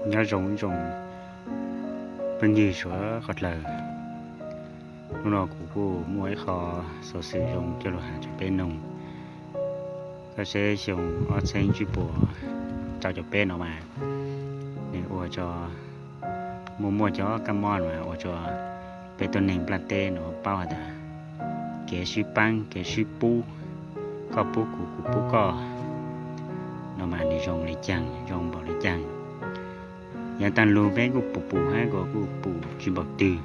Nyob zoo ib tsoom phooj ywg suav qhov dlawg, hnub no kuv kuj muaj ib qho xov xwm zoo coj lug has rua peb noog. Koj saib xyoo ob txheeb tsib puas rau caum peb no mas, nwg ua rua muaj muaj cov kab mob mas ua rua peb tuab neeg nplaj teb no paub has tas kev sib paab kev sib pub, koj pub kuv kuv pub koj no mas nwg zoo le caag zoo npaum le caag. Yog taag lug peb kuj pum pum hab kuj pum tsi npaum twg.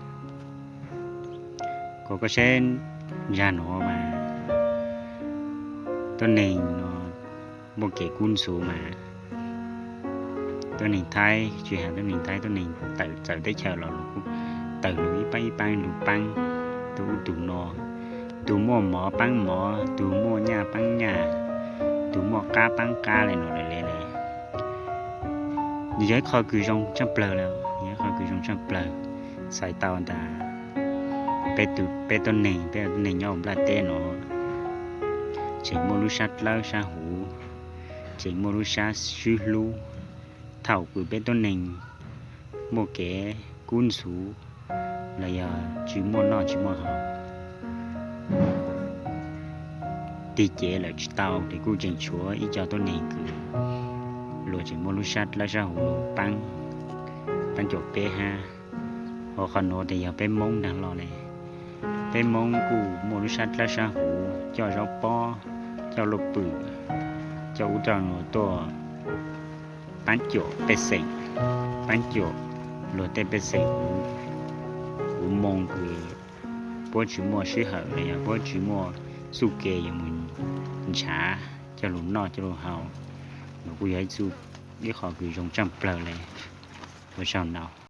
Kuas koj saib ntsag nuav mas tuab neeg no muaj kev kub ntxhuv mas tuab neeg Thaib, tsi has tuab neeg Thaib, tuab neeg tawm txawv teb chaws los lug kuj tawm lug ib paab ib paab lug paab, tug ub tug no, tug muaj mov paab mov, tug muaj nyaj paab nyaj, tug muaj qab paab qab le no le le. Yog ib qho kws zoo tshaaj plawg le, yog ib qho kws zoo tshaaj plawg. Txhais tau tas peb tuab neeg, peb tuab neeg nyob huv nplaj teb no tseem muaj lub sab dlawb sab huv, tseem muaj lub sab sib hlub. Thaum kws peb tuab neeg muaj kev kub ntxhuv los yog tsi muaj noj tsi muaj haus, tig cev lawm tsi tau, ces kuj tseem tshuav ib co tuab neeg kws luag tseem muaj lub sab dlawb sab huv lug paab, paab cuam peb hab. Ho qhov nuav tes yog peb Moob nraag lo le. Peb Moob kuj muaj lub sab dlawb sab huv coj zaub pob, coj luaj pwm, coj ub coj nuav tuaj paab cuam pej xeem, paab cuam luag tej pej xeem huv, huv moo kws puab tsi muaj sij hawm los yog puab tsi muaj txuj kev yuav mus nrhav coj lug noj coj lug haus. Nuav kuj yog ib txuj, ib qho kws zoo tshaaj plawg le. Ua tsaug ntau.